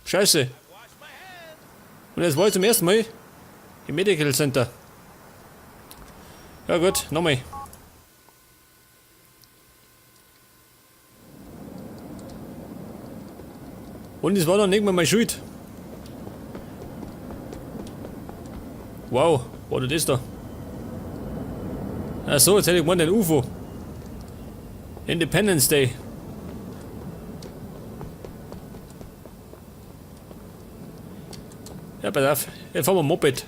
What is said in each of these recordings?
Scheiße. Und jetzt war ich zum ersten Mal im Medical Center. Ja gut, nochmal. Und es war dann irgendwann mal schuld. Wow, was ist das da? Ach so, jetzt hätte ich gemeint, ein UFO. Independence Day. Ja, pass auf. Jetzt fahren wir Moped.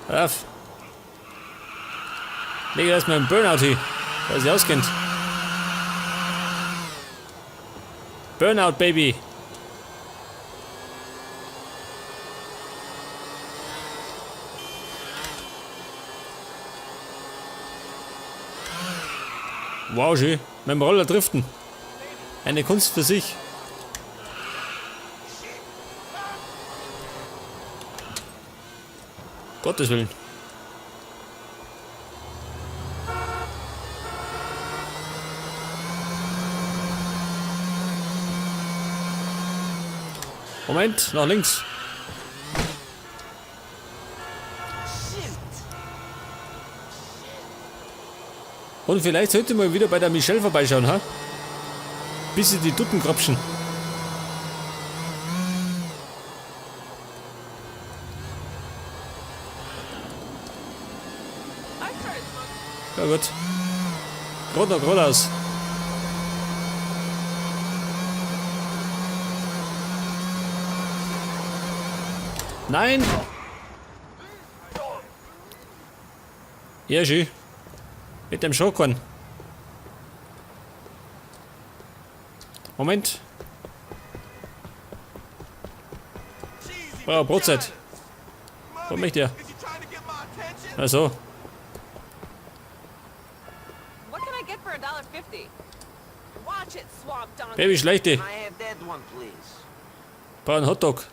Pass auf. Lege erstmal einen Burnout hin, weil sie auskennt. Burnout, Baby. Wow, schön. Mit dem Roller driften. Eine Kunst für sich. Gottes Willen. Moment, nach links. Und vielleicht sollte man wieder bei der Michelle vorbeischauen, ha? Bis sie die Dutten grapschen. Ja gut. Gerade noch geradeaus. Nein! Ja, schön. Mit dem Schokon. Moment. Oh, Brotzeit. Wo möchte er? Also. Baby, schlechte. Brauch einen Hotdog.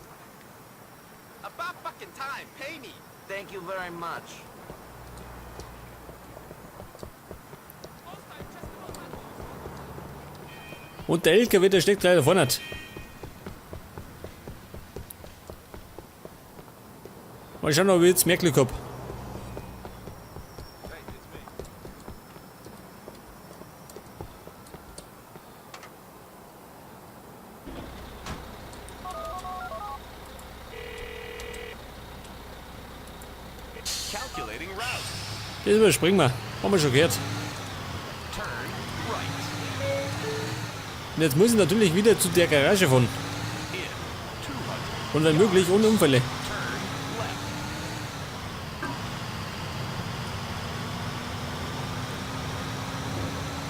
Thank you very much. Und der LKW, der steckt leider vorne. Mal schauen, ob ich jetzt mehr Glück hab. Das überspringen wir. Haben wir schon gehört. Und jetzt muss ich natürlich wieder zu der Garage fahren. Und wenn möglich ohne Unfälle.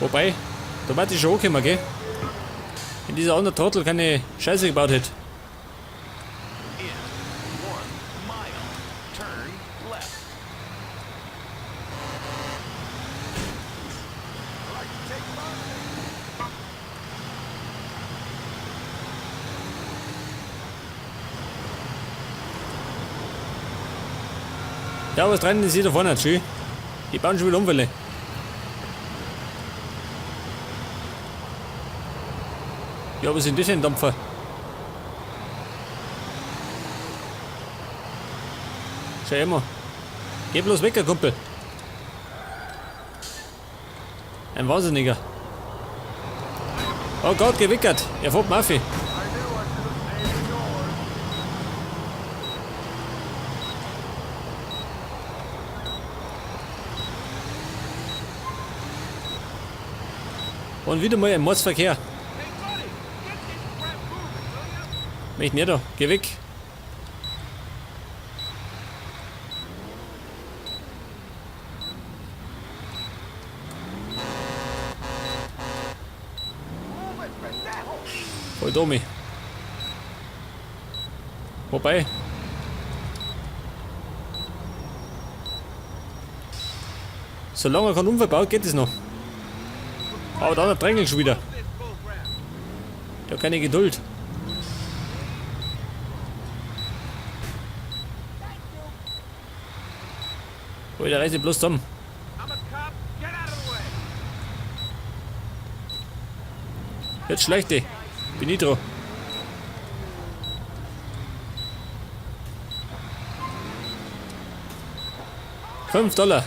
Wobei, da war ich schon angekommen, gell? Wenn dieser andere Trottel keine Scheiße gebaut hätte. Ja, was dran ist hier da vorne, schön. Die bauen schon wieder Unfälle. Ja, was sind das denn, Dampfer? Schau immer. Geh bloß weg, Kumpel. Ein Wahnsinniger. Oh Gott, gewickert. Er fährt Mafia. Und wieder mal ein Mordsverkehr. Möchte nicht da. Geh weg. Voll Domi. Wobei. Solange er keinen Unfall baut, geht es noch. Aber da drängelt schon wieder. Ich hab keine Geduld. Oh, der reißt bloß zusammen. Jetzt schlecht dich. Bin ich dran. $5.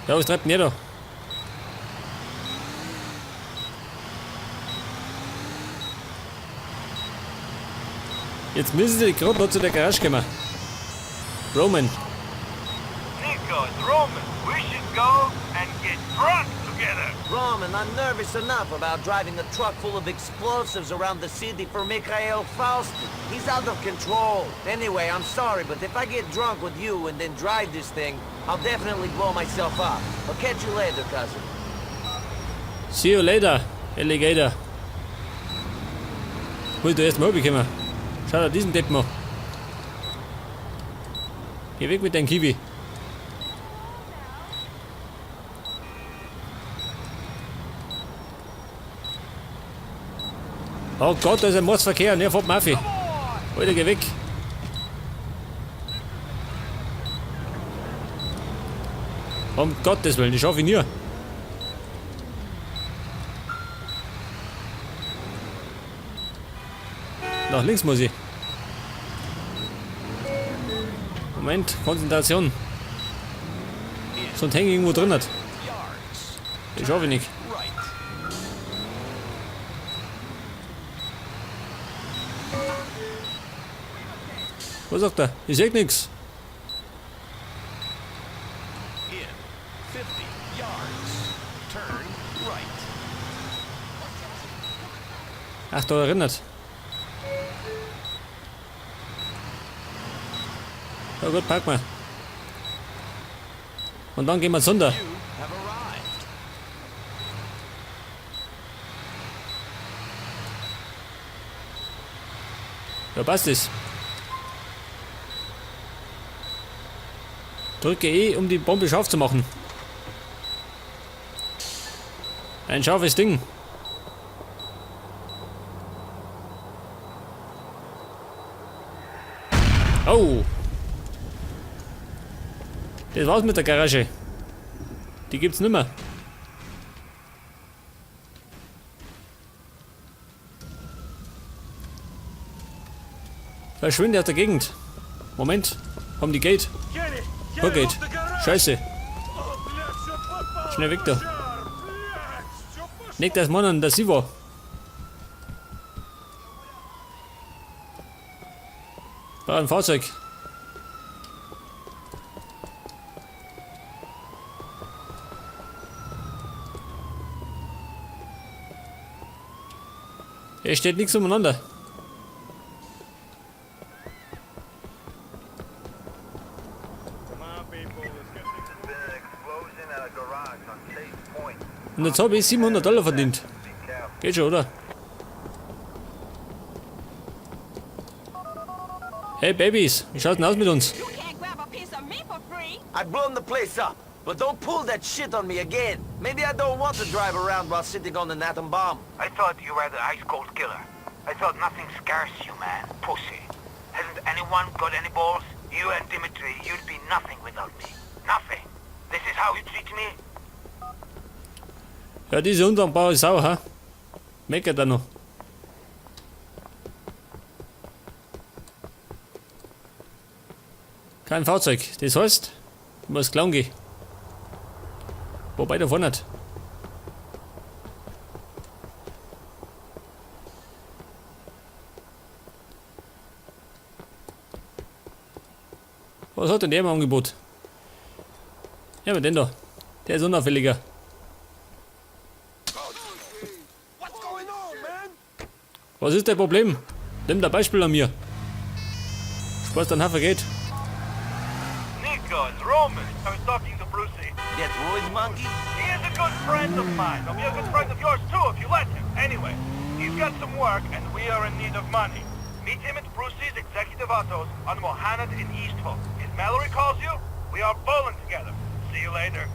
Ja, was treibt denn ihr da? Jetzt müssen sie gerade noch zu der Garage kommen. Roman. Niko, it's Roman. We should go and get drunk together. Roman, I'm nervous enough about driving a truck full of explosives around the city for Mikhail Faustin. He's out of control. Anyway, I'm sorry, but if I get drunk with you and then drive this thing, I'll definitely blow myself up. I'll catch you later, cousin. See you later, Alligator. Muss ich da erst mal bekommen. Schau dir diesen Deppen an. Geh weg mit deinem Kiwi. Oh Gott, da ist ein Mordsverkehr und er fährt Mafia. Alter, geh weg. Um Gottes Willen, ich schaffe ihn nie. Nach links muss ich. Moment, Konzentration. Sonst hänge ich irgendwo drin. Das schaffe ich nicht. Was sagt er? Ich seh nix. In 50 yards, turn right. Ach, da erinnert. Ja gut, pack mal. Und dann gehen wir runter. You have arrived. Ja, passt es. Drücke E, um die Bombe scharf zu machen. Ein scharfes Ding. Oh. Das war's mit der Garage. Die gibt's nimmer. Verschwinde aus der Gegend. Moment. Haben die Geld? Oh, Geld. Scheiße. Schnell weg da. Nicht, dass man an der sie war. Brauch ein Fahrzeug. Hier steht nichts umeinander. Und jetzt habe ich $700 verdient. Geht schon, oder? Hey Babys, wie schaut's denn aus mit uns? You can't grab a piece of me for free. I've blown the place up, but don't pull that shit on me again. Maybe I don't want to drive around while sitting on an atom bomb. I thought you were the ice cold killer. I thought nothing scares you, man. Pussy. Hasn't anyone got any balls? You and Dimitri, you'd be nothing without me. Nothing. This is how you treat me? Ja, diese undankbare Sau, ha? Meckert er noch. Kein Fahrzeug. Das heißt, ich muss klauen gehen. Wobei davon nicht. Was hat denn der im Angebot? Ja, mit den da. Der ist unauffälliger. Was ist dein Problem? Nimm da Beispiel an mir. Spaß dann Haufen Geld. Niko, it's Roman. I was talking to Brucey. That roid monkey? He is a good friend of mine. He'll be a good friend of yours too if you let him. Anyway, he's got some work and we are in need of money. Meet him at Brucey's Executive Autos on Mohanad in East Hook. If Mallory calls you, we are bowling together. See you later.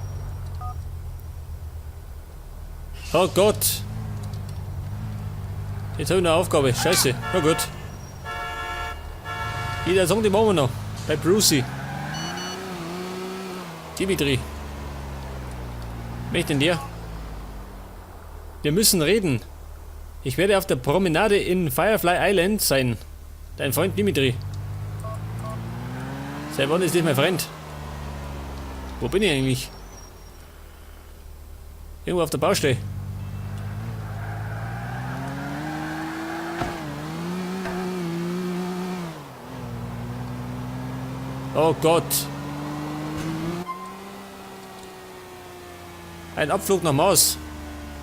Oh Gott. Jetzt habe ich eine Aufgabe. Scheiße. Na gut. Jeder Song, die machen wir noch. Bei Brucey. Dimitri. Wer ist denn der? Wir müssen reden. Ich werde auf der Promenade in Firefly Island sein. Dein Freund Dimitri. Seit wann ist das mein Freund? Wo bin ich eigentlich? Irgendwo auf der Baustelle. Oh Gott. Ein Abflug nach Mars.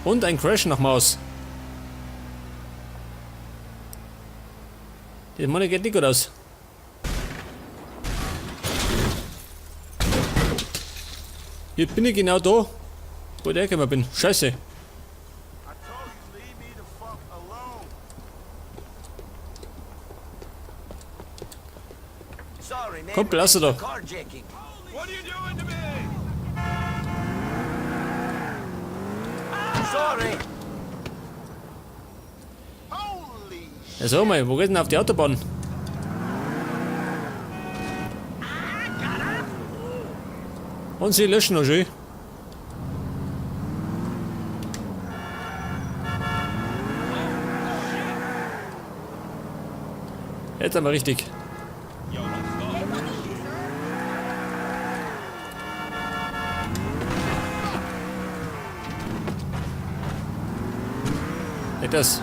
Und ein Crash nach Mars. Das Money geht nicht gut aus. Hier bin ich genau da, wo ich hergekommen bin. Scheiße. Sorry, man. Kumpel, lass doch. Carjacking. What are you doing to me? Sorry. Ja, sag mal, wo geht denn auf die Autobahn? Und sie löschen noch schön. Jetzt aber richtig. Nicht das.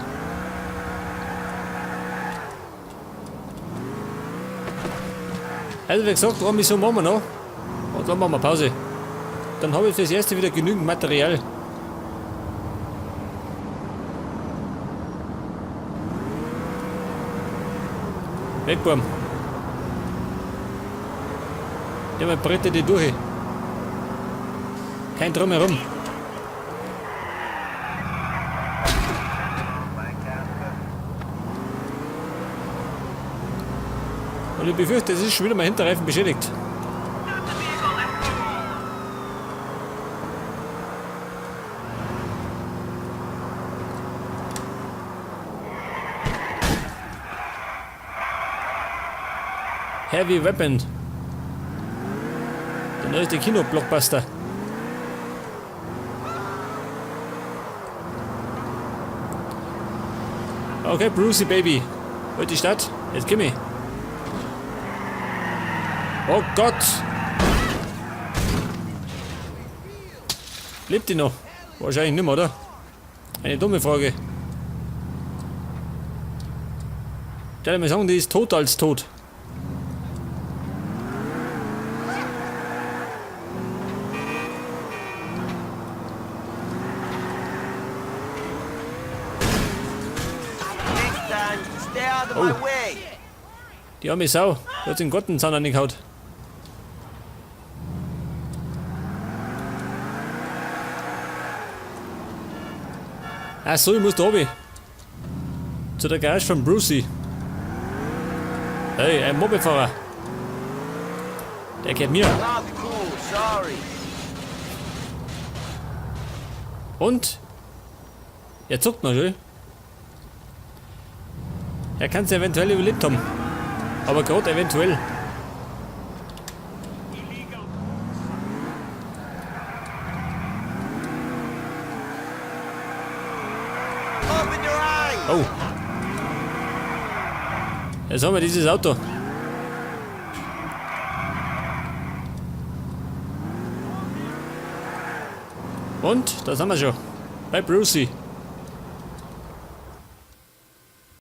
Also wie gesagt, eine Mission machen wir noch. Und dann machen wir Pause. Dann habe ich fürs erste wieder genügend Material. Weg, Burm. Ja, mal Bretter die durch. Kein Drumherum. Und ich befürchte, es ist schon wieder mein Hinterreifen beschädigt. Heavy Weapon. Der neueste Kino-Blockbuster. Okay, Brucey Baby. Heute die Stadt. Jetzt geh mir. Oh Gott! Lebt die noch? Wahrscheinlich nicht mehr, oder? Eine dumme Frage. Ich würde mal sagen, die ist tot als tot. Next time, stay out of my Oh. way. Die arme Sau, die hat den Gottenzahn angehauen. Ach so, ich muss da runter. Zu der Garage von Brucey. Hey, ein Mopedfahrer. Der gehört mir. Not cool, sorry. Und? Er zuckt noch schön. Er kann es eventuell überlebt haben. Aber gerade eventuell. Open your eyes. Oh. Jetzt haben wir dieses Auto. Und, da sind wir schon. Bei Brucey.